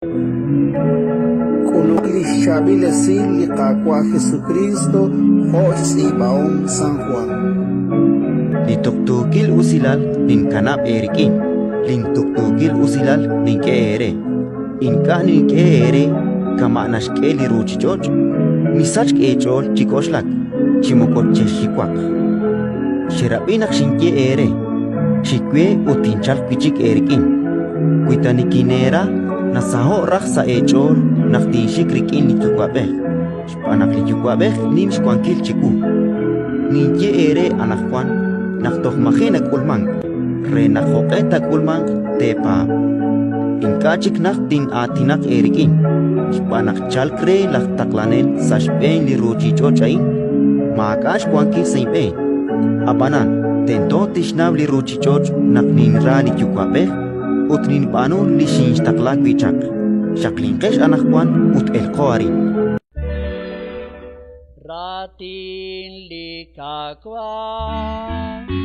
K'uluk li xChaab'il Esil li Qaawa' Jesukriist jo' xtz'iib'ahom San Jwan. Li tuqtuukil usilal ninkanab' eerik'in, lintuqtuukil usilal nink'e eere. Ink'a' nink'e eere kama' naxk'e li ruuchich'och'. Misachk eech'ool chi k'oxlak, chi moko chexxiwaq. Xerab'i naq xinye eere: Xik we ut tinchalq wi' chik eerik'in. Wi ta nikineera, nasaho'k raj sa' eech'ool naq tinxik rik'in li Yuwa'b'ej, xb'aan naq li Yuwa'b'ej nim xwankil chiwu. Ninye eere anaqwan naq toj maji' nak'ulmank, re naq jo'q'e taak'ulmanq teepaab'. Ink'a' chik najt tin'aatinaq eerik'in, xb'aan naq chalk re laj taqlanel sa' xb'een li ruuchich'och' a'in; maak'a' xwankil sa' inb'een. Ab'anan tento tixnaw li ruuchich'och' naq ninra li Yuwa'b'ej ut ninb'aanu li xinxtaqla wi' chaq. Xaqlinqex anaqwan ut elqo arin. Raatin li Qaawa'.